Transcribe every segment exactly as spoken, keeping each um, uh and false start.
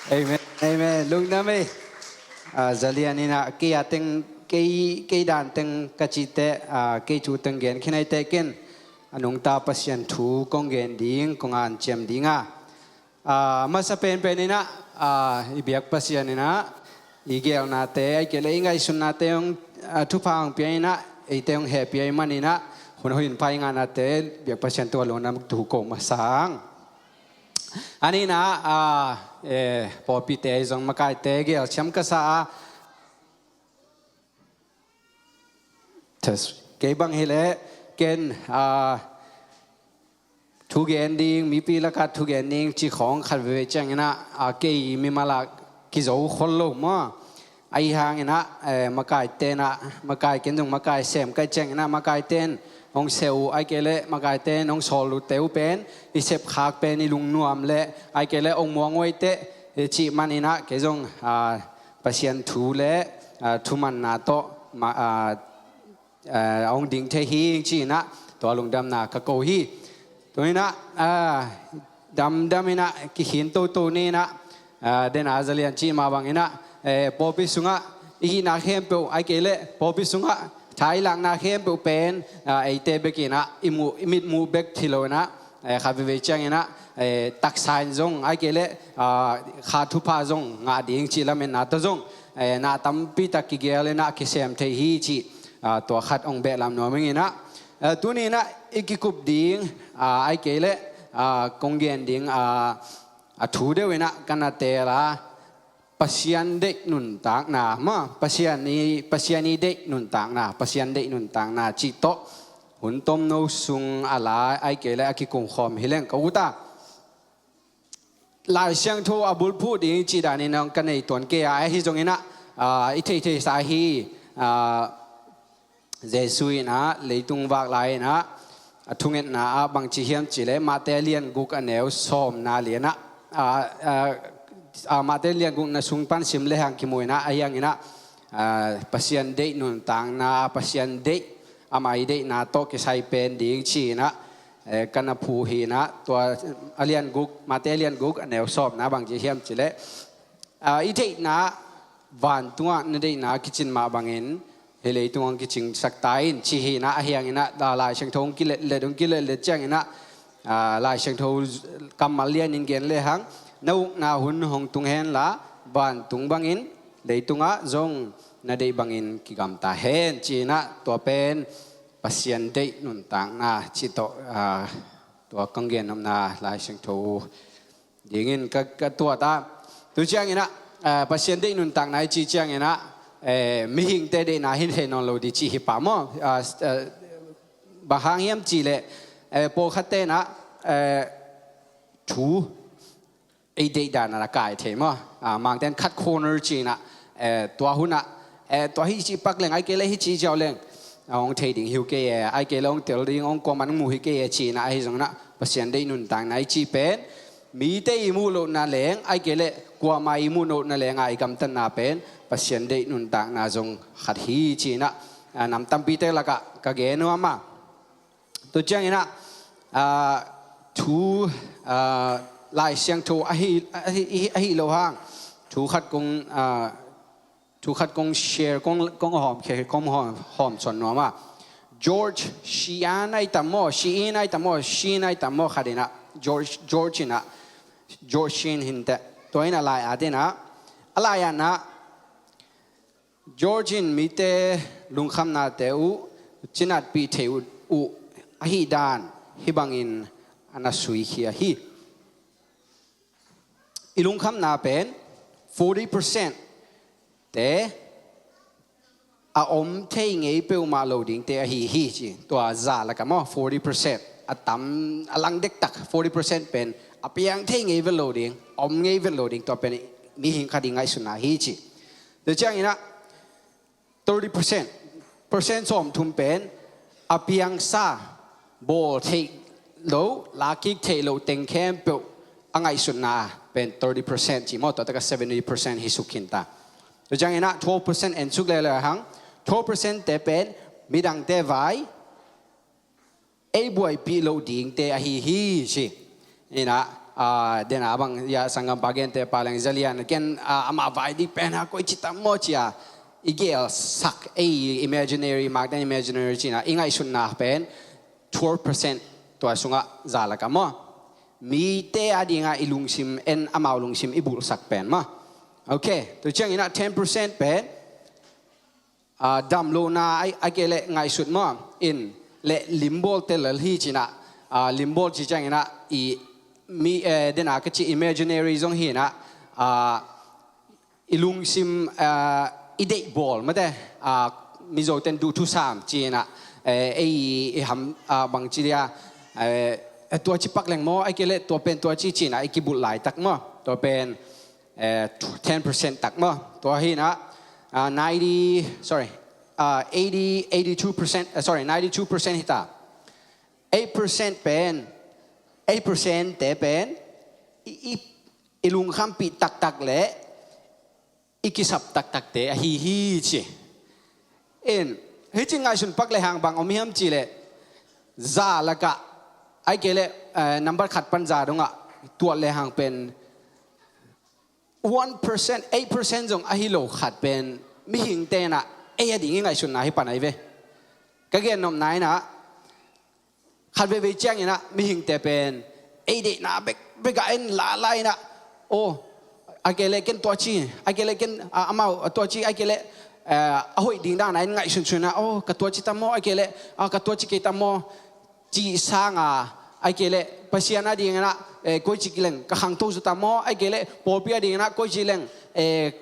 Amen, amen. Lungdam ei. Ah, Zalian in ah kei a teng, kei, kei dan teng ka cihte, ah, kei thu teng gen khin ahi teh ken a nungta Pasian thu kong gen ding, kong hanciam ding a. Ah, masa penpen in ah, ah, i biak Pasian in ah i gelnate, ahih kei leh i ngaihsutnate hong, ah, thupha hong pia in ah, eite hong hehpih ahih manin ah hun hoih hun pha i ngahna teh biak Pasian tungah lungdam thu ko masa ing. A nihna ah, eh, pawlpite zong makaite gel siam ka sa a. Test. Kei bang hi leh ken, ah, thugen ding, mipi lakah thugen ding cih khawng khat veivei ciangin ah, ah, kei mimal ah kizo khol lo maw. Ahi hangin ah, eh, makaite in ah, makai ken zong makai sem ka hih ciangin ah, makaite in hong seh uh, ahih kei leh makaite in hong sawl uhte uh pen i sepkhak pen i lungnuam leh, ahih kei leh hong muang uh ahih teh, eh, cih manin ah kei zong, ah, Pasian thu leh, ah, thumanna tawh ma-, ah, eh, hong ding thei hi ci-in ah tua lungdamna ka ko hi. Tua in ah, ah, damdam in ah kikhin toto ni in ah, ah, den a Zalian cih mah bangin ah, eh, pawlpi sungah i hihna khempeuh, ahih kei leh pawlpi sungah tha i lakna khempeuh pen, ah, eite bek in ah i muh, i mit muh bek hi lo in ah, eh, khat veivei ciangin ah, eh, taksa in zong, ahih kei leh, ah, kha thupha zong ngah ding cih lametna tawh zong, eh, na tampi tak kigel in ah kisem thei hi cih, ah, tua khat hong behlap nuam ing in ah, eh, tuni in ah i kikup ding, ah, ahih kei leh, ah, kong gen ding, ah, a thu deuh in ah ka na teel a, Pasian deih nuntakna maw, Pasian i, Pasian i deih nuntakna, Pasian deih nuntakna cih tawh hun tomno sung a la, ahih kei leh a kikum khawm hi leng ka ut a. Lai Siangtho a bulphuh ding cih danin hong ka nei tuan kei a, ahi zongin ah, ah, i theihtheihsa hi, ah, Jesu in ah leitung vak lai in ah a thungetna ah bangci hiam cih leh Mate lian guk a neu sawmna lian ah, ah, ah, ah, Mate lian guk na sung pan sim lehang kimu in ah, ahi hangin ah, ah, Pasian deih nuntakna, Pasian deih, amah i deihna tawh kisai pen ding ci-in ah, eh, ka na phuh hi in ah, tua a lian guk, Mate lian guk a neu sawmna bangci hiam cih leh, ah, i deihna vantungah na deihna kicin mah bangin hih leitungah hong kicingsak ta in ci hi in ah, ahi hangin ah, ah, Lai Siangtho hong kiletlet, hong kiletlet ciangin ah, ah, Lai Siangtho kammal lianin gen lehang, na ukna hun hong tung hen la, vantung bangin leitungah zong na deih bangin kigamta hen ci-in ah, tua pen Pasian deih nuntakna cih tawh, ah, tua kong gen nopna Lai Siangtho dingin ka, ka tuat a. Tu ciangin ah, eh, Pasian deih nuntakna i cih ciangin ah, eh, mihingte deihna hi thei nawn lo ding cih hi pah maw. Ah, eh, bang hang hiam cih leh, eh, pawlkhatte in ah, eh, thu ei deih dan a kai thei maw. Ah, Mangte'n cut corner ci-in ah, eh, tua hun ah, eh, tua hih cih pak leng, ahih kei leh hih cih ziau leng, ah, hong thei ding hi uh kei e, ahih kei leh hong tel ding, hong kuaman hong mu hi kei e ci-in ah, ahi zongin ah Pasian deih nuntakna i cih pen mite i muh lohna leng, ahih kei leh kuamah i muh lohna leng a i gamtatna pen Pasian deih nuntakna zong khat hi ci-in ah, ah, nam tampite lakah ka gen nuam a. Tu ciangin ah, ah, thu, ah, Lai Siangtho ahi, ahi, ahi lo hang thu khat kong, ah, thu khat kong share, kong, kong hawm khe, kong hawm, hawm suan nuam a. George Sheen ahi tam maw, Sheen ahi tam maw, Sheen ahi tam maw khat in ah, George, George in ah, George Sheen hi inteh. Tua in a lai-at in ah, a lai-at in ah, George in mite lungkhamnate uh cinatpih theih uh, uh ahih dan hih bangin a na suikhia hi. I lungkhamna pen forty percent te a om thei ngei peuhmah lo dingte ahi hi ci. Tua za lakah maw, forty percent a tam, a lang dektak forty percent pen a piang thei ngei vet lo ding, a om ngei vet lo ding, tua pen mihing khat i ngaihsutna hi ci. Tua ciangin ah thirty percent, percent sawmthum pen a piangsa, bawl theih lo, lakik theih lo teng khempeuh a ngaihsutna pen thirty percent ci maw, tua takah seventy percent hi suk khin ta. Tua ciangin ah twelve percent en suk lele hang, twelve percent te pen midangte vai ei buaipih loh dingte ahi hi ci. In ah, Ah, dena bang ya sanggampa gente pa leng zalian ken, ah, amah vai dih pen a koi ci tam maw ci a i gelsak, ei imaginary, makte imaginary cina i ngaihsutna pen twelve percent tua sungah za laka maw. Mite a dinga i lungsim en amau lungsim i bulhsak pen maw. Ok, tu ciangina ten percent pen, ah, damlohna ai, ai kei le ngaihsut maw in le limbawlte lel hi cina, ah, limbawl ci ciangina i mi, eh, dena ka ci imaginary zong hina, ah, i lungsim, ah, i deihbawl mate, ah, Mizoten duh thusam cina, eh, ei i ham, ah, bang ci dia, eh, tua ci pak leng maw ai kei le tua pen tua ci cina i kibulh laitak maw tua pen, eh, ten percent tak maw. Tua hina, ah, ninety, sorry, ah, eighty, eighty-two percent, eh, sorry, ninety-two percent hita. Eight percent pen, eight percent te pen i, i, i lungkhampih taktak le i kisap taktakte ahi hi ci. In, hi ci ngaihsun pak le hang bang om hiam ci le za laka ai kei le, eh, number khat pan za dongah tuat le hang pen one percent, eight percent zong ahi lo khat pen mihing tenah ei a ding i ngaihsutna hi pan ahi ve. Ka gennopna inah khat veivei ciangin ah mihingte pen ei deihna bekbek ah en lala inah, aw, a kei le ken tua ci, a kei le ken, ah, amau, ah, tua ci, a kei le, eh, a hoih ding dana en ngaihsunsun ah, aw, ka tua ci tam maw, a kei le, ah, ka tua ci kei tam maw, cih sanga, a kei le Pasian a dingin ah, eh, koi ci leng ka khangto zaw tam maw, a kei le pawlpi a dingin ah koi ci leng, eh,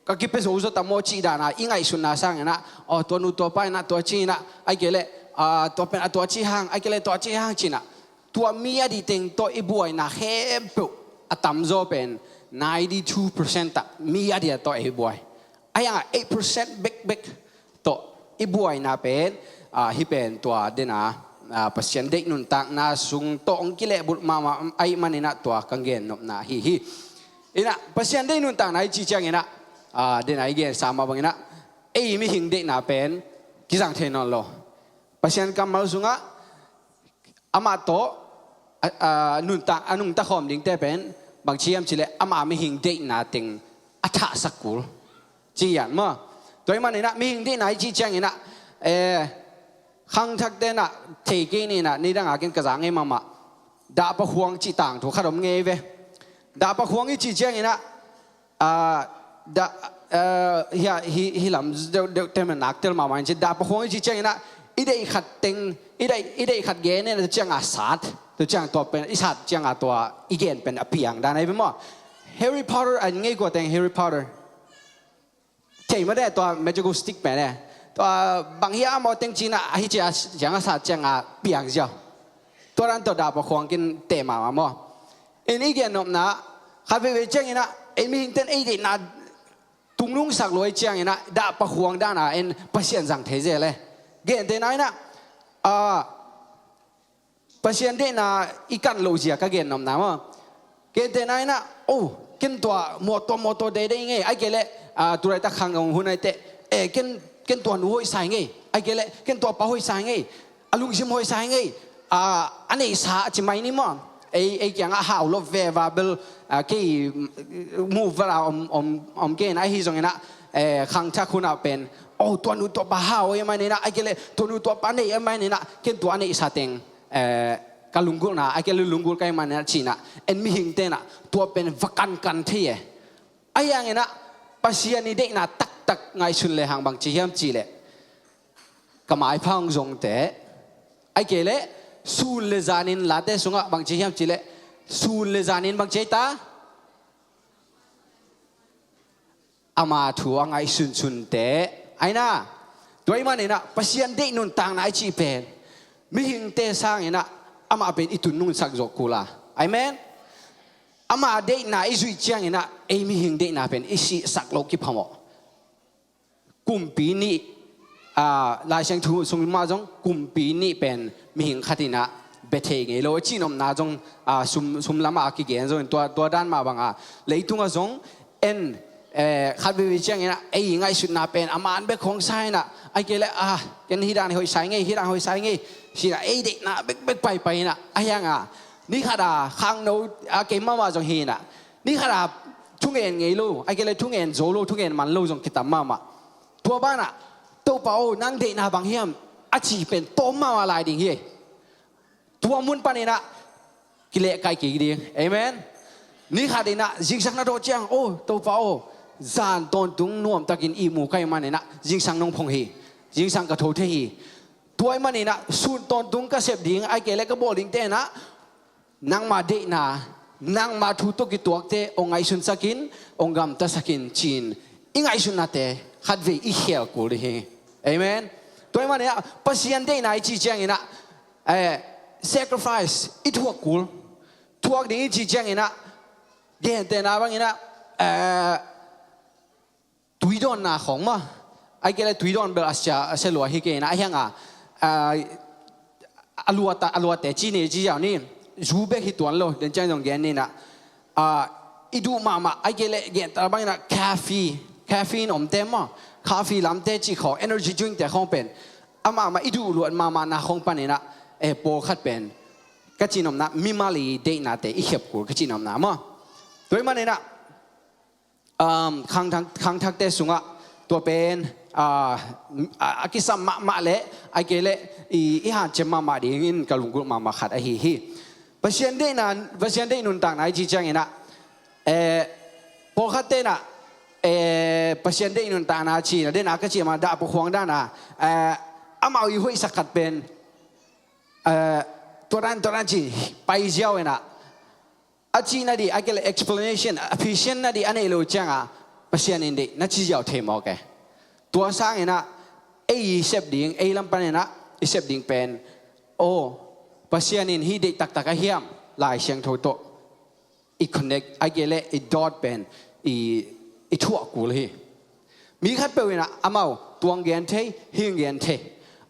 ka kipia zo zaw tam maw cih dana i ngaihsutna sangin ah, aw, tua nu tua pa inah tua ci inah, a kei le, ah, tua pen a tua ci hang, a kei le tua ci hang cinah, tua mi a dih teng tawh i buaina khempeuh a tamzaw pen ninety-two percent tak mi a dih tawh i buai. A hiangah eight percent bekbek tawh i buaina pen, ah, hi pen tua dena, ah, Pasian deih nuntakna sung tawh hong kilehbulh mahmah ahih maninah tua ka gennopna hi hi. Inah Pasian deih nuntakna i ci cianginah, ah, dena i gensa mah banginah ei mihing deihna pen kizang thei nawn lo. Pasian kammal sungah amah tawh, a, a, nuntak, a nungta khawm dingte pen bang ci hiam cileh ama mihing deihna teng a thahsak kul ci hian maw. Tua ahih maninah mihing deihna i cih cianginah, eh, khangthak tenah thei kei ninah, nidanga ken ka za ngei mahmah, dahpa khuang cih tangthu khat om ngei ve. Dahpa khuang i cih cianginah, ah, dah, ah, hi, hi, hi lam deuh, deuh tel nak tel mahmah in ci, dahpa khuang i cih cianginah i deih khat teng, i deih, i deih khat gen in a cianga sat, tua ciang tua pen i sat cianga tua i gen pen a piang dan ahi ve maw. Harry Potter a ngei kua teng Harry Potter thei mah deh, tua magical stick pen e. Tua bang hiam maw teng cinah ahi cia cianga sat cianga piang ziau. Tua dan tawh dahpa khuang kin teh mahmah maw. In i gennopna khat veivei cianginah ei mihingten ei deihna tungnungsak luai cianginah dahpa khuang dana en Pasian zang thei zel e. Gentehna inah, ah, Pasian deihna i kan loh zia ka gennopna maw. Gentehna inah, oh, ken tua mawtaw mawtaw deidei ngei, ai kei leh, ah, tulaitak khang hong hun ai teh, eh, ken, ken tua nu hoihsa hi ngei, ai kei leh ken tua pa hoihsa hi ngei, a lungsim hoihsa hi ngei, ah, a neihsa a ci mai ni maw. Ei, ei kiangah hau lo veva bel, ah, kei, mm, muh vala om, om, om kei na ahi zonginah, eh, khangthak hunah pen, oh, tua nu tua pa hau ei mai ninah, ai kei leh tua nu tua pa nei ei mai ninah, ken tua a neihsa teng, eh, ka lunggulhna, a kei leh lunggulh ka ei mai ninah cinah en mihing tenah tua pen va kankan thei e. Ahi hanginah Pasian i deihna taktak ngaihsun lehang bang ci hiam cihleh, ka maipha hong zongte, ai kei leh sun le zanin late sungah bang ci hiam cihleh, sun le zanin bang ci ta, ama thu a ngaihsunsunte, aina. Tua ahih maninah Pasian deih nuntakna i cih pen mihingte sanginah amah pen i tun nunsak zawh kul a. Amen. Ama deihna i zuih cianginah ei mihing deihna pen i sihsak loh kiphamawh. Kumpi nih, ah, Lai Siangtho sung mah zong kumpi nih pen mihing khat inah bia thei ngei lo a cihnopna zong, ah, sum, sum lamah a kigen zongin tua, tua dan mah banga leitungah zong en, eh, khat veivei cianginah ei ngaihsutna pen a man bek hong sa inah, ai kei leh, ah, ken hih dan hoihsa hi ngei, hih dan hoihsa hi ngei, sinah ei deihna bekbek paipai inah, ahi hanga Ni khat a khangno a kei mahmah zong hi inah, ni khat a thungen ngei lo, a kei le thungen zo lo, thungen man lo zong kitam mahmah. Tua banah, Topa aw, nang deihna bang hiam, a ci pen tawm mahmah lai ding hi. Tua mun paninah kilehkai kik ding. Amen. Ni khat inah zingsang na dawh ciang, aw Topa aw, zan tawntung nuamtakin ihmu ka hih maninah zingsang nong phong hi. Zingsang ka tho thei hi. Tua hih maninah sun tawntung ka sep ding, a kei le ka bawl ding tenah nangma deihna, nangma thu tawh kituakte hong ngaihsunsakin, hong gamtasakin ci-in i ngaihsutnate khatvei i khel kul ding hi. Amen. Tua hih maninah Pasian deihna i cih cianginah, eh, sacrifice i thuak kul. Thuak ding i cih cianginah, gentehna banginah, eh, tuidawnna khawng maw, a kei le tuidawn bel a sia, a sia lua hi kei inah, a hiang a, a, a luat a, a luatte ci ni, ci ziau ni, zu bek hi tuan lo, den ciang zong gen ninah, a, i duh mahmah, a kei le gentehna banginah caffeine, caffeine omte maw, coffee lamte cih khawng, energy drink te khawng pen, a mahmah i duh luat mahmahna khawng paninah, eh, pawlkhat pen ka cihnopna, mimal i deihnate i khep kul ka cihnopna maw. Tua hih maninah, um, khangthak, khangthakte sungah tua pen, ah, a, a kisam mahmah le a kei le i, i hanciam mahmah dingin ka lunggulh mahmah khat ahi hi. Pasian deihna, Pasian deih nuntakna i cih cianginah, eh, pawlkhat tenah, eh, Pasian deih nuntakna cihna, deihna ka cih mah dah pawkhuang dana, eh, amau i hoihsak khat pen, eh, tua dan, tua dan ci pai ziau inah, a cih nadih, a kei le explanation, a phiatna dih a neih loh cianga, Pasian in deih na ci ziau thei mawk e. Tua sanginah, ei i sep ding, ei lam paninah i sep ding pen, aw, Pasian in hih deih taktak a hiam, Lai Siangtho tawh i connect, a kei le i dawt pen i, i thuak kul hi. Mi khatpeuh inah amau tuang gen thei, hing gen thei.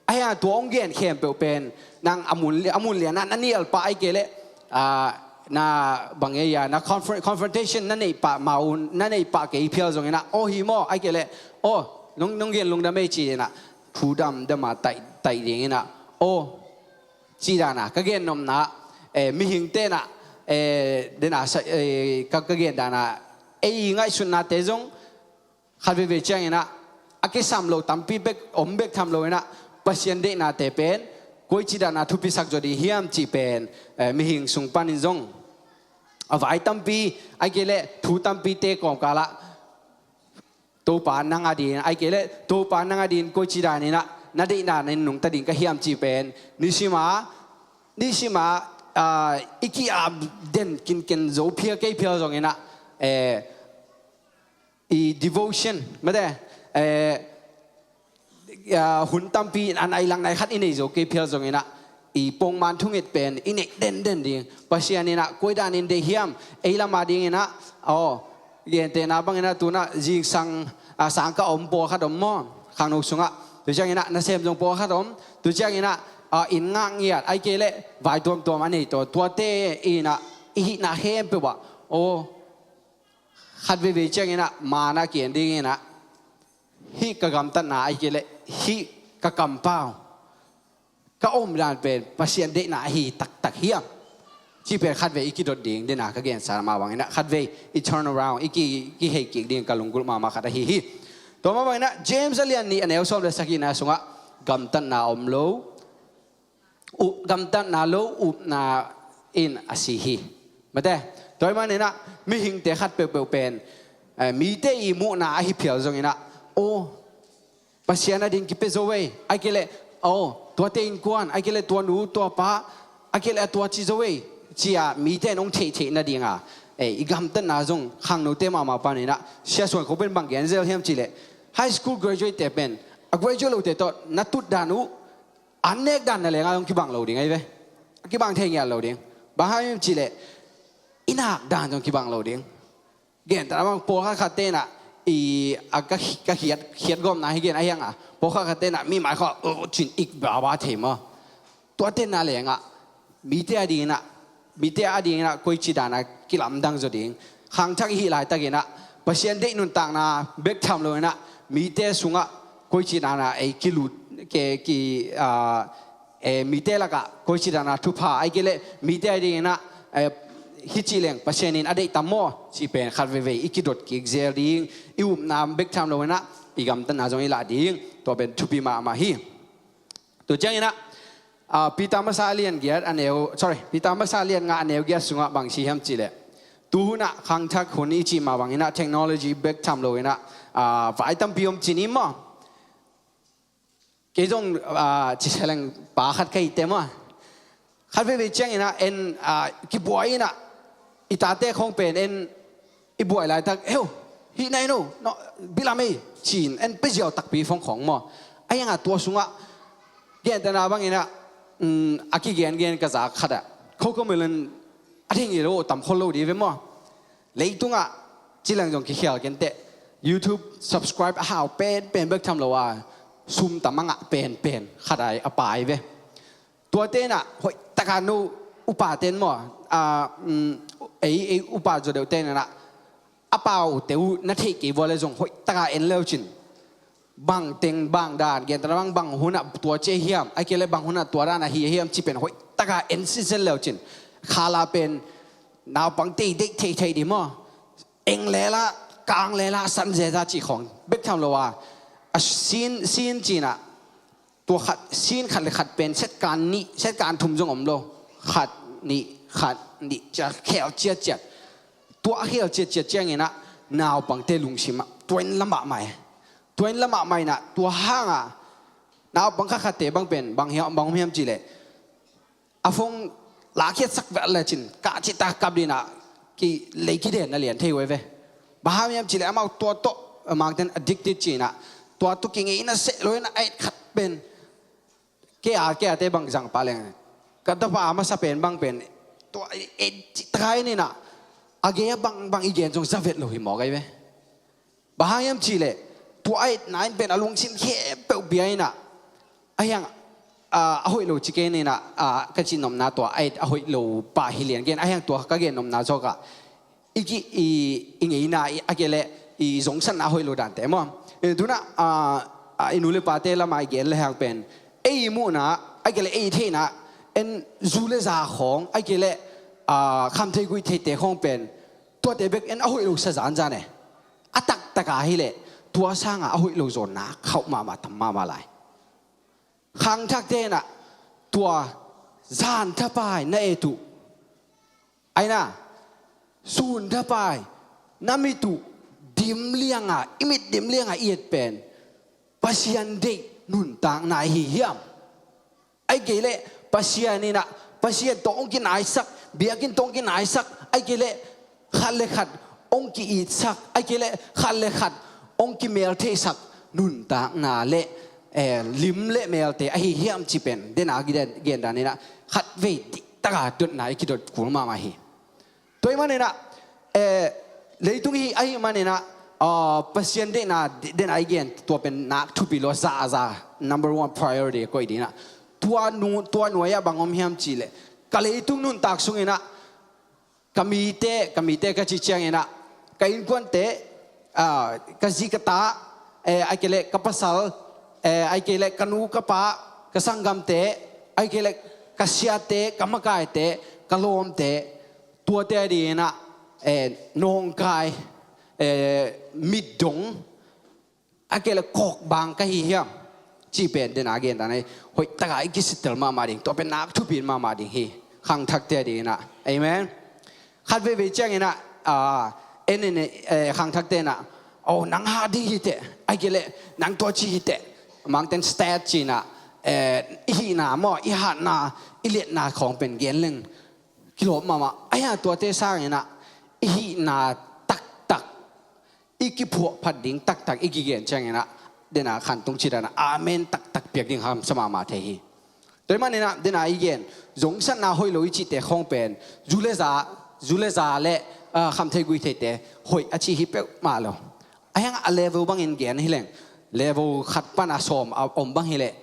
A hiang tua hong gen khempeuh pen nang a mun, a mun lianah na nial pah a kei le, ah, na bang ei a, na confront-, confrontation na neih pah, mau na neih pah kei phial zonginah, aw hi maw, a kei le, aw, nong, nong gen lungdam ei ci inah, thu damdam a taih, taih dinginah, aw, ci dana ka gennopna, eh, mihing tenah, eh, dena sa, eh, ka, ka gen dana, ei ngaihsutnate zong khat veivei cianginah a kisam lo tampi bek, om bek tham loinah Pasian deihnate pen koici dana thupisak zaw ding hiam cih pen, eh, mihing sung panin zong a vai tampi, a kei le thu tampite kawmkalah Topa nang a dingin, a kei le Topa nang a dingin koici daninah na deihna in nungta ding ka hiam cih pen nisima, nisima, ah, i ki-ap den kinken zo phial kei phial zonginah, eh, i devotion mate, eh, ah, hun tampi a nai lang nai khat i nei zo kei phial zonginah i pongman thunget pen i neih denden ding. Pasian inah koi danin deih hiam, ei lam a dinginah, aw, gentehna banginah tunah zingsang, ah, sangkah om pawlkhat om maw, khangno sungah, tu cianginah nasem zong pawlkhat om, tu cianginah, ah, inn ngah ngiat, a kei le vai tuamtuam a nei tawh, tuate inah i hihna khempeuh ah, aw, khat veivei cianginah mana kian dinginah hih ka gamtatna, a kei le hih ka kampau, ka omdan pen Pasian deihna ahi taktak hiam cih pen khatvei i kidot ding, dena ka gensa mah banginah khatvei i turn around, i ki, kihei kik ding ka lunggulh mahmah khat ahi hi. Tua mah banginah James a lian nih a neu sawm le sagihna sungah gamtatna om lo, up, gamtatna lo upna in a si hi. Mate, tua hih maninah mihingte khat peuhpeuh pen, eh, mite i muhna ahi phial zonginah, aw, Pasian a ding kipia zo ei, a kei le, aw, tuate innkuan, a kei le tua nu, tua pa, a kei le a tua ci zo ei, ci-a mite in hong theihtheih nadinga, eh, i gamtatna zong khangnote mahmah paninah Sia Suan Kho pen bang gen zel hiam cih leh, high school graduate te pen a graduate lote tawh na tutdan uh, an nek dan na lenga zong kibang lo ding ahi ve. Kibang thei ngiat lo ding. Bang hang hiam cih leh i nak dan zong kibang lo ding. Gen ta bang pawlkhat khat tenah i a ka, ka khiat, khiat gawmna hi gen a hiang a. Pawlkhat khat tenah mi mai khawh, uh, cin ik baba thei maw. Tua tenna lengah mite a dinginah, mite a dinginah koici dana kilamdang zaw ding. Khangthak i hih laitakinah Pasian deih nuntakna bek tham loinah mite sungah koici dana ei kilut, ke, ki, ah, eh, mite lakah koici dana thupha, a kei le mite a dinginah eh, hi cih leng Pasian in a deih tam maw cih pen khat veivei i kidot kik zel ding, i upna bek tham lo inah i gamtatna zong i lah ding, tua pen thupi mahmah hi. Tua cianginah, ah, Peter masa lian giat a neu, sorry, Peter masa lian nga a neu giat sungah bang ci hiam cihleh, tu hunah khangthak hun i cih mah banginah technology bek tham lo inah, ah, vai tampi om ci ni maw. Kei zong, ah, ci seleng pa khat ka hite maw. Khat veivei cianginah en, ah, kibuai inah i tate khong pen en i buai laitak, "Heu, hih na en o, no, bilam ei," ci-in en pia ziau takpi phone khong maw. A hiangah tua sungah gentehna banginah, um, a kigengen ka zak khatah, Cocomelon a ding hi lo, tam khol lo di ve maw. Leitungah ci leng zong kikhial kenteh, YouTube subscribe a hau penpen bek tham lo a, sum tam a ngah penpen khat ai a pai ve. Tuate inah hoih taka no upa ten maw, ah, um, ei, ei upa zaw deuh ten inah a paute uh na theih kei vua le zong hoih taka en leucin, bang teng bang dan, gentehna bang, bang hunah tua ci hiam, a kei le bang hunah tua dan ahi hiam cih pen hoih taka en sinsen leucin, khala pen naupangte i deih theithei di maw. Eng lela, kang lela, san zeza cih khong bek tham lo a, a sin, sin cinah, tua khat, sin khat le khat pen set kan nih, set kan thum zong om lo. Khat, nih, khat, nih, cia khel ciatciat. Tua a khel ciatciat cianginah naupangte lungsimah tua in la mahmah e. Tua in la mahmah inah tua hangah naupang khatkhatte bang pen bang hiam, bang om hiam cihleh, a phone lakhiatsak vet lecin kah cihtak kap dinah ki lei kiden na lian thei uh e ve. Bang hang hiam cihleh amau tua tawh, amau ten addicted cinah, tua tawh kingei na seh lo inah a et khat pen, kei a, kei a te bang zang pah leng, ka tapa a masa pen bang pen, tua et cihtak a en inah a gei a bang, bang i gen zong za vet lo hi mawk ai ve. Bang hang hiam cihleh, tua a etna in pen a lungsim khempeuh bia inah, a hiang, ah, a hoih lo ci kei inah, ah, ka cihnopna tua a et a hoih lo pah hi lian gen, a hiang tua ka gennopna zawkah i ki, i, i ngeina, i, a kei le i zongsatna a hoih lo dante maw. Eh, tunah, ah, ah, i nu le pate lamah i gen le hang pen, ei i muhna, a kei le ei i theihna, en zu le za khong, a kei le, ah, khamthei guihtheite khong pen, tuate bek en a hoih lo sa zanzan e. A taktaka hileh tua sangah a hoih lo zawnna khauh mahmah, tam mahmah lai. Khangthakte inah tua zan thapai na et uh, aina, sun thapai na mit uh, dim lianga, i mit dim lianga i et pen Pasian deih nuntakna ahi hiam? Ai kei leh Pasian inah, Pasian tawh hong kinaisak, biakinn tawh hong kinaisak, ai kei leh khat le khat hong ki-itsak, ai kei leh khat le khat hong kimeltheihsak nuntakna le, eh, lim le melte ahi hiam ci pen dena gen, gen dan inah khat vei dihtaka dotna i kidot kul mahmah hi. Tua ahih maninah, eh, leitung hi ahih maninah, ah, Pasian deihna, de-, deihna i gen tua pen nak thupi lua, za, za, number one priority a koih dinah. Tua nu-, tua nuai-ah bang om hiam cihleh, ka leitung nuntak sunginah ka mite, ka mite ka cih cianginah ka innkuante, ah, ka zi ka ta, eh, ai kei leh ka pasal, eh, ai kei leh ka nu ka pa, ka sanggamte, ai kei leh ka siate, ka makaite, ka lawmte, tuate a dinginah, eh, nawngkai, eh, mitdong, a kei leh kawkbang ka hi hiam cih pen dena gen dan ahi. Hoihtaka i kisitel mahmah ding, tua pen nak thupi mahmah ding hi, khangthakte a dinginah. Amen. Khat veivei cianginah, ah, en in, eh, khangthakte inah, oh, nang hat ding hi teh, ai kei leh nang tua ci hi teh, mangten stat cinah, eh, i hihna maw, i hatna, i liatna khawng pen gen leng kilawp mahmah. Ahi hang tuate sanginah i hihna taktak, i kiphuahphat ding taktak i kigen cianginah dena khantung cih danah amen taktak piak ding hamsa mahmah thei hi. Tua ahih maninah dena i gen zongsatna hoih lo i cihte khawng pen zu le za, zu le za le, ah, khamthei guihtheite hoih a cih hi peuhmah lo. Ahi hang a level bangin gen hileng, level khat pana sawm a om bang hileh,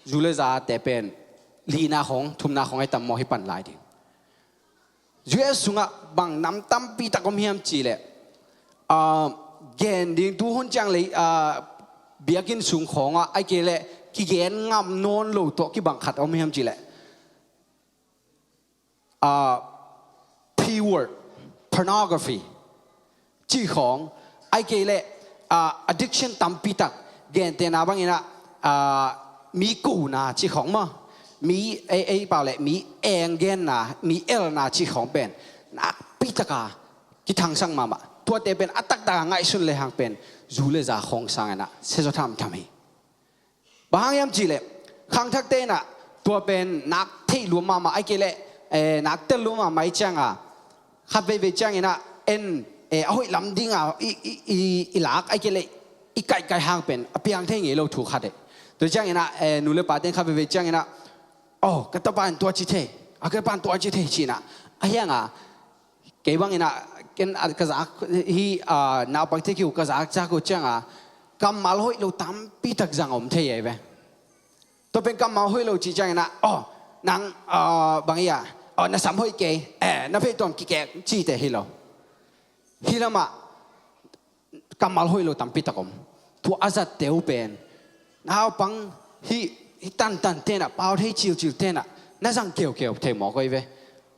zu le zate pen lina khawng, thumna khawng ahi tam maw, hi pan lai ding. U S sungah bang nam tampi tak om hiam cihleh, ah, gen ding tu hun ciang lei, ah, biakinn sung khawngah ai kei leh kigen ngam nawn lo tawh kibang khat om hiam cihleh, ah, word, pornography, cih khawng, ahih kei leh, ah, addiction tampi tak, gentehna bangin ah, ah, mi kona cih khawng maw, mi, ei, ei pau leh mi eng genna, mi elna cih khawng pen nakpi taka kithangsak mahmah. Tuate pen a taktak a ngaihsun lehang pen zu le za khawng sangin ah siazaw thamtham hi. Bang hang hiam cih leh, khangthakte in ah tua pen nak theih lua mahmah, ahih kei leh, eh, nak tel lua mahmah ahih ciangin, khat veivei ciangin ah en, eh, a hoih lam dingin i, i, i, i lak, ahih kei leh i kaihkaih hang pen a piang thei ngei lo thu khat hi. Tua ciangin ah, eh, nu le pate in khat veivei ciangin ah, "Oh, ka tapa in tua ci thei, a ka tapa in tua ci thei," ci-in ah, a hiang a, kei bangin ah, ken, ah, ka zak hi, ah, naupangte kiang uh ka zak cak uh ciangin, kammal hoih lo tampi tak zang om thei ahi ve. Tua pen kammal hoih lo cih ciangin ah, "Oh, nang, ah, bang hi a, oh, na sam hoih kei, eh, na pheituam kikek," cihte hi lo. Hih lamah kammal hoih lo tampi tak om. Tua a zatte uh pen naupang hih, hih tantan ten ah, pau thei cilcil ten ah na zang keukeu thei mawk uh hi ve.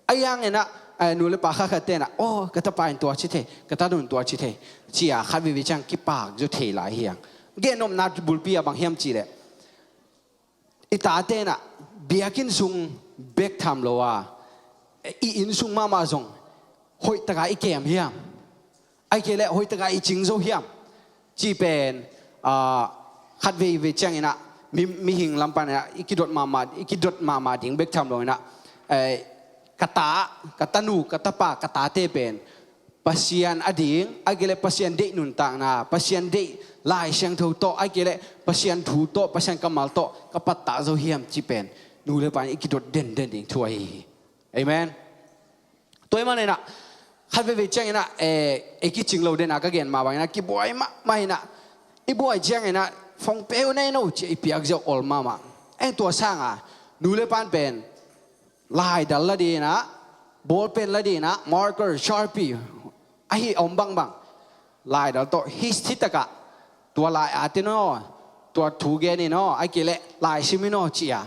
A hiang in ah, eh, nu le pa khatkhat ten ah, "Oh, ka tapa in tua ci thei, ka tanu in tua ci thei," ci-a khat veivei ciang kipak zaw thei lai hi hang. Gennopna bulpi ah bang hiam cih leh, i tate in ah biakinn sung bek tham lo a, i inn sung mahmah zong hoih taka i kem hiam, ahih kei leh hoih taka i cing zo hiam, cih pen, ah, khat veivei ciangin ah mi, mihing lam pan in ah i kidot mahmah, i kidot mahmah ding bek tham lo in ah, eh, ka ta, ka tanu, ka tapa, ka tate pen Pasian ading, ahih kei leh Pasian deih nuntakna, Pasian deih Lai Siangtho tawh, ahih kei leh Pasian thu tawh, Pasian kammal tawh ka pattah zo hiam cih pen nu le pa in i kidot denden ding thu ahi hi. Amen. Tua ahih manin ah khat veivei ciangin ah, eh, ei kicing lo den a ka gen mah bangin ah kibuai mahmah in ah, i buai ciangin ah phone pe uh nei no ci-a i piak ziau ol mahmah. Eng tua sangin nu le pa in pen laidal la ding in ah, ballpen la ding in ah, marker, Sharpie, ahi om bangbang laidal tawh hi, hi takah, "Tua lai at in aw, tua thu gen in aw, ahih kei leh lai sim in aw," ci-a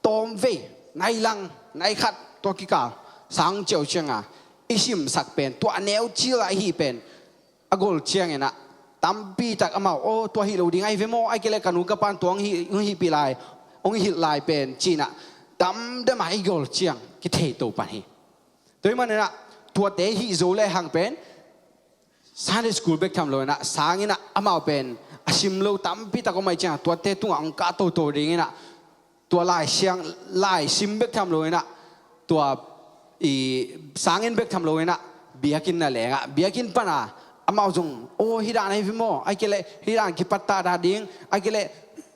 tawmvei, nai lang, nai khat, tua kikal sang ciau ciangin i simsak pen, tua a neu cil a i hih pen a gol ciangin ah tampi tak amau, "Oh, tua hi lo ding ahi ve maw, ahih kei leh ka nu ka pa in tua hong hi, hong hihpih lai, hong hilh lai pen," ci-in ah damdam a i gol ciang kithei to pan hi. Tua ahih manin ah tuate hih zo lehang pen Sunday school bek tham lo in ah, sang in ah amau pen a sim lo tampi tak om ahih ciangin tuate tungah hong kah toto ding in ah, tua Lai Siang, lai sim bek tham lo in ah, tua i sang in bek tham lo in ah, biakinn na leng ah, biakinn pan a amau zong, "Oh, hih dan ahi ve maw, ahih kei leh hih dan kipattah dan ding, ahih kei leh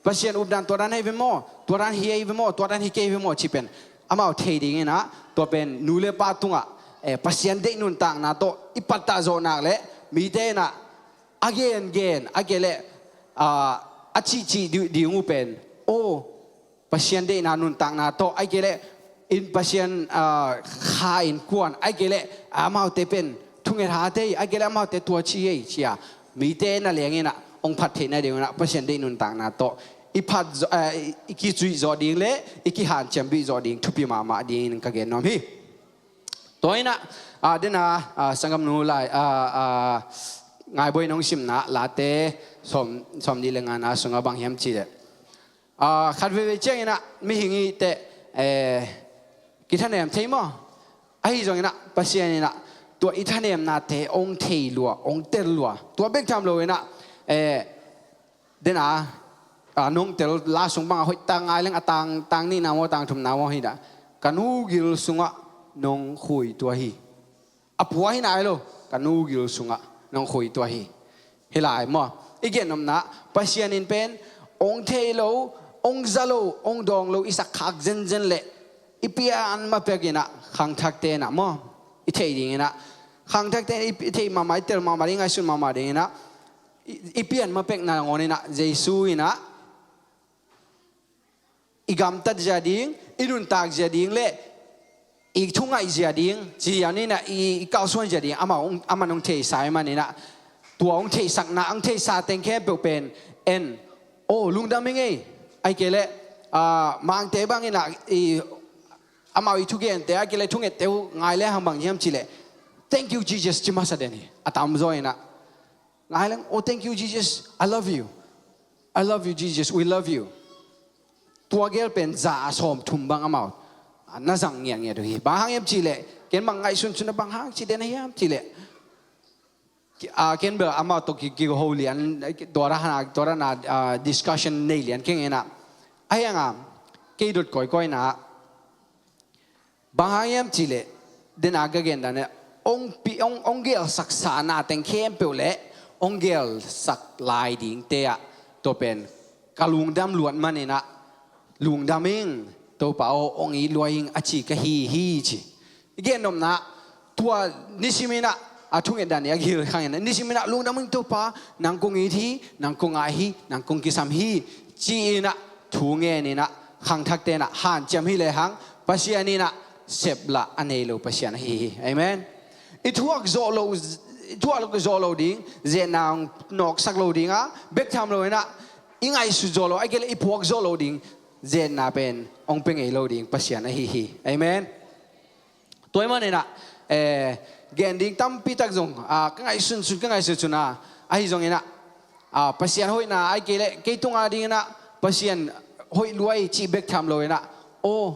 Pasian updan tua dan ahi ve maw, tua dan hi ahi ve maw, tua dan hi kei ahi ve maw," cih pen amau thei ding in ah, tua pen nu le pa tungah, eh, Pasian deih nuntakna tawh i pattah zawh nak leh mite in ah a gengen, ahih kei leh, ah, a cihcih di-, ding uh pen, "Oh, Pasian deihna nuntakna tawh, ahih kei leh in Pasian, ah, kha in kuan, ahih kei leh amaute pen thunget hat ei, ahih kei leh amaute tua ci ei," ci-a mite na leng in ah hong phat theih nading un ah Pasian deih nuntakna tawh i phat zaw, ah, i kicuih zawh ding le i kihanciam bih zawh ding thupi mahmah dingin ka gen nuam hi. Tua in ah, ah, den a, ah, sanggamnu lai, ah, ah, Ngaibuai in hong simna Late sawm, sawmnih le ngana sungah bang hiam cih leh, ah, khat veivei ciangin ah mihing i teh, eh, kithanem thei maw? Ahi zongin ah Pasian in ah tua i thanemnate hong thei lua, hong tel lua. Tua bek tham lo in ah, eh, den a, ah, nong tel la sung bang a hoih tak ngai leng a tang, tang nihna maw, tang thumna maw hi dah, "Ka nu gil sungah nong khui tua hi." A pua hi nai lo, "Ka nu gil sungah nong khui tua hi." Hi lai maw? I gennopna, Pasian in pen hong thei lo, hong za lo, hong dawng lo i sak khak zenzen leh i pian ma pek in ah khangthakte in ah maw, i theih ding in ah, khangthakte in i, i theih mahmah, i tel mahmah ding, ngaihsun mahmah ding in ah, i, i pian ma pek nangawn in ah Jesu in ah i gamtat zia ding, i nuntak zia ding le i thungaih zia ding, ci-in ah i, i kalsuan zia ding amah hong, amah hong theihsa ahih manin ah, tua hong theihsakna, hong theihsa teng khempeuh pen en, "Oh, lungdam ing ei, ahih kei leh, ah, Mangte bangin ah i, amau i thugente, ahih kei leh thungette uh ngai lehang bang hiam cih leh, "Thank you, Jesus," ci masa den hi. A tamzaw in ah, ngai leng, "Oh, thank you, Jesus. I love you. I love you, Jesus. We love you." Tua gel pen za a sawm thum bang amau na zang ngiatngiat uh hi. Bang hang hiam cih leh, ken bang ngaihsun sun ah bang hang ci den hiam cih leh, ki-, a, ken bel amau tawh ki, kiho lian, tua dah na, tua dah na, a, discussion nei lian keng in ah. Ahi hang a, kei dot kawikawi in ah, bang hang hiam cih leh, den a ka gen dan in ah, hong pi-, hong, hong gelsak sa na teng khempeuh leh, hong gelsak lai dingte ah, tua pen ka lungdam luat man in ah, "Lungdam ing, Topa aw, hong it lua ing," a ci ka hi hi, ci. I gen nopna, tua nisim in ah, a thunget dan i a gil khang in ah, nisim in ah, "Lungdam ing Topa, nang kong it hi, nang kong ngai hi, nang kong kisam hi," ci in ah, thu ngen in ah, khangthakte in ah hanciam hi lehang, Pasian in ah seplah a nei lo Pasian ahi hi. Amen. I thuak zawh lo, i thuak zawh lo ding, ze-etna hong nawksak lo ding a, bek tham lo in ah, i ngaihsut zawh lo, ahih kei leh i phuak zawh lo ding, ze-etna pen hong pia ngei lo ding Pasian ahi hi. Amen. Tua ahih man in ah, eh, gen ding tampi tak zong, ah, ka ngaihsun sun, ka ngaihsun sun a, ahi zong in ah, ah, Pasian hoihna, ahih kei leh kei tung a ding in ah, Pasian hoih lua hi cih bek tham lo in ah, aw,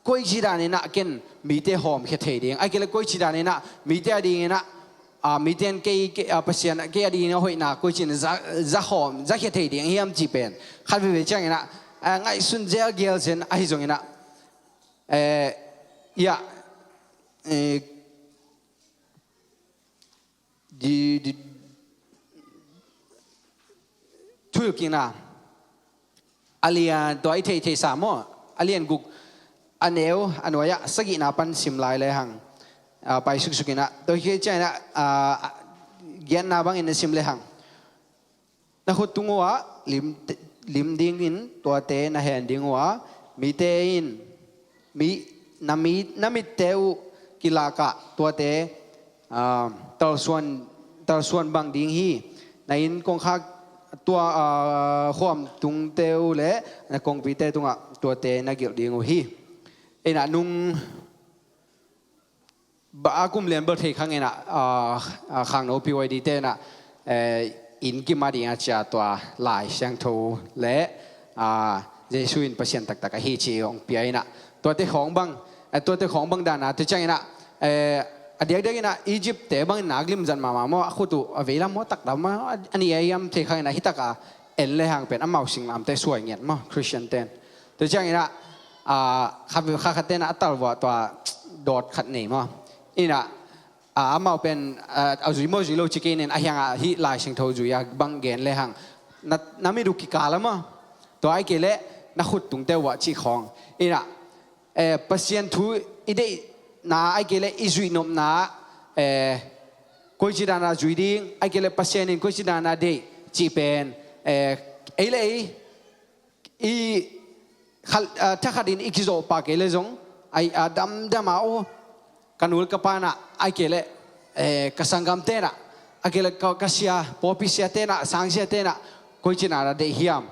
koici dan in ah ken mite hawmkhia thei ding, ahih kei leh koici dan in ah mite a ding in ah, ah, mite in kei, kei, ah, Pasian, kei a ding in ah hoihna koici in za, za hawm, za khia thei ding hiam cih pen khat veivei ciang in ah, ah, ngaihsun zel gel zen ahi zong in ah, eh, ya, eh, di, di, Thuhilhkikna a lian, tua i theih, theihsa maw, a lian guk, a neu, a nuai ah sagihna pan sim lai lehang, ah, pai suksuk in ah, tua hi ciang in ah, ah, giatna bangin na sim lehang, "Na khut tung uh ah lim, lim dingin tuate na hen ding uh a, mite in, mi, na mi, na mitte uh kilak ah tuate, ah, talsuan, talsuan bang ding hi. Na inn kongkhak tua, ah, khuam tungte uh leh na kongpite tungah tuate na gilh ding uh hi." Ei in ah nung ba a kum lian bel thei khang in ah, ah, ah, khangno P Y D te in ah, eh, inn kim a ding a cia tua Lai Siangtho leh, ah, Jesu in Pasian taktak ahi ci hong pia in ah. Tuate khawng bang, eh, tuate khawng bang dan a, tua ciang in ah, eh, a diakdiak in ah Egypt te bang in nak limzat mahmah maw, a khut uh a veilam maw, taklam maw, a, a ni a hiam thei khang in ah, hi tak a en lehang pen amau singlamteh suai ngiat maw, Christian ten. Tua ciang in ah, ah, khat, khat, khat ten ah a tal vua tua dawt khat nei maw. In ah, ah, amau pen, ah, a zui maw zui lo ci kei ning, ahi hang a hih Lai Siangtho zui a bang gen lehang, na, na mit uh kikal a maw. Tua ahih kei leh na khut tungte uh ah cih khawng. In ah, eh, Pasian thu i deihna ahih kei leh i zuih nopna, eh, koici dan a zui ding, ahih kei leh Pasian in koici dan a deih cih pen, eh, ei leh ei, i khal-, ah, thakhat in i kizawh pah kei leh zong, ai, ah, damdam a, aw, ka nu ka pa in ah, ahih kei leh, eh, ka sanggamte in ah, ahih kei leh ka, ka sia, pawlpi siate in ah, sangsiate in ah, koici dan a deih hiam.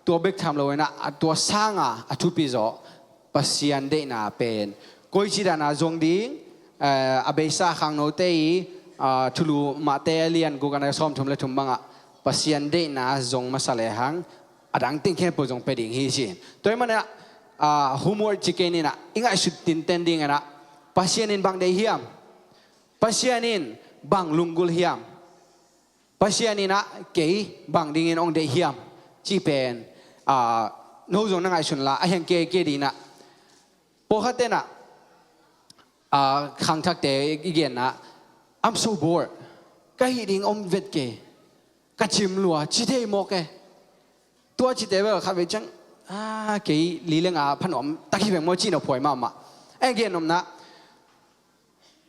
Tua bek tham lo in ah, a tua sang a, a thupi zaw Pasian deihna pen koici dan a zong ding, eh, a beisa khangnote i, ah, Thulu Mahte a lian guk a neu sawmthum leh thum bang ah, Pasian deihna zong masa lehang, a dang teng khempeuh zong pia ding hi ci. Tua ahih man in ah, ah, homework ci kei ning ah, i ngaihsut tinten ding in ah, Pasian in bang deih hiam? Pasian in bang lunggulh hiam? Pasian in ah kei bang dingin hong deih hiam? Cih pen, ah, no zong na ngaihsun la, ahi hang kei, kei ding in ah. Pawlkhatte in ah, ah, khangthakte i gen ah, "I'm so bored. Ka hih ding om vet kei. Ka cim lua," ci thei mawk e. Tua cite bel khat vei ciang, "Ah, kei li leng a pha nuam tak hi veng maw," ci na phuai mahmah. Ei gen nopna,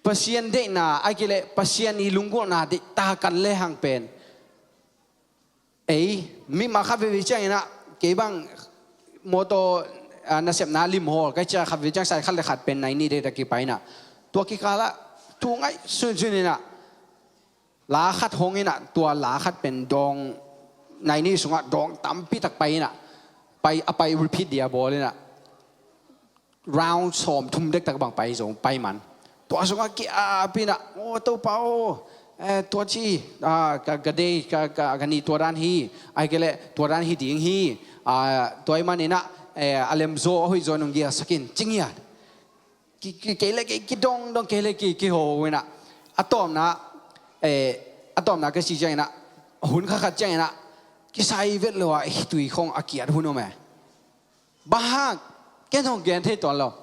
Pasian deihna, ahih kei leh Pasian i lunggulhna deih takan lehang pen, ei, mi mah khat veivei ciang in ah, kei bang mawtaw, ah, nasepna lim hawl ka hih ciang, khat veivei ciang sai khat leh khat pen nai nih dektak kipai in ah, tua kikal ah thu ngaihsun sun in ah, la khat hong in ah, tua la khat pen dawng, nai nih sungah dawng tampi tak pai in ah, pai, a pai repeat dia bawl in ah, round sawmthum dektak bang pai zo, pai man. tua sungah ki-ap inah, "Aw Topa aw, eh, tua ci, ah, ka, ka dei, ka, ka, ka nih tua dan hi, ahih kei leh tua dan hi ding hi, ah, tua ahih maninah, eh, a lemzaw a hoihzaw nong gelsak in," ci ngiat. Ki, ki, kei le kei, kidongdong, kei le ki, kiho inah. A tawpna, eh, a tawpna ka ci cianginah, hun kha khat cianginah, kisai vet lo a, eh, tui khong a kiat hun om e. Bang hang, ken hong gen thei tuan lo.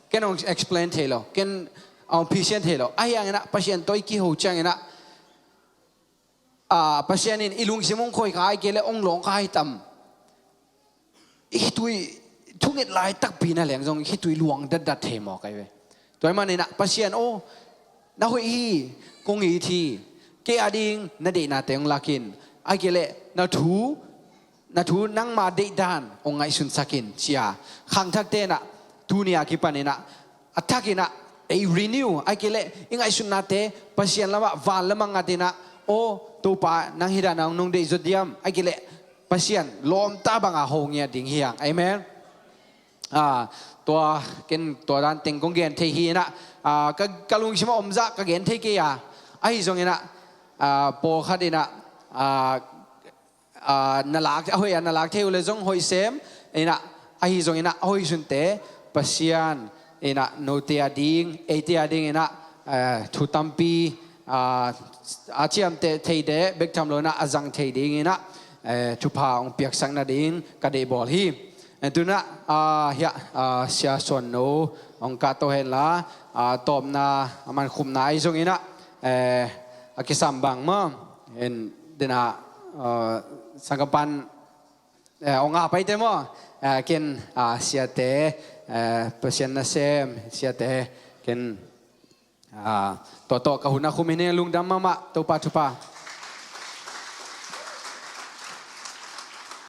Ken hong explain thei lo. Ken hong phisian thei lo. Ahi hanginah, Pasian tawh i kiho cianginah, ah, Pasian in i lungsim hong khoi kha ahih kei leh hong lawng kha hi tam. I khitui thunget laitakpi na leng zong i khitui luang datdat thei mawk ahi ve. Tua ahih maninah, Pasian aw, na hoih hi, kong it hi, kei ading na deihnate hong lak in, ahih kei leh na thu, na thu nangma deih dan hong ngaihsunsak in, ci a. Khangthakte inah, tuni a kipaninah, a thakinah, ei renew, ahih kei leh i ngaihsutnate Pasian lamah, van lamah ngatinah, aw Topa, nang hi dan a hong nong deih zaw diam, ahih kei leh Pasian lawmta banga ho ngiat ding hi hang. Amen. Ah, tua, ken tua dan teng kong gen thei hi inah, ah, ka, ka lungsimah om zah ka gen thei kei a. Ahi zonginah, ah, pawlkhat inah, ah, ah, na lak, a hoih a na lak thei uh le zong hoih sem inah, ahi zonginah a hoihsunte Pasian inah note ading, eite adinginah, eh, thu tampi, ah, a ciamteh theite bek tham lo inah a zang thei dinginah, eh, thupha hong piaksak nading ka deihbawl hi. Eh, tunah, ah, hiah, ah, Sia Suan No hong kahto henla, ah, tawpna a mankhupna ahi zonginah, eh, a kisam bang maw, en denah, ah, sangkapan, eh, hong a paite maw, eh, ken, ah, siate, eh, Pasian nasem siate, ken, ah, tua tawh ka hun a khum hi ning. Lungdam mahmah, Topa thupha.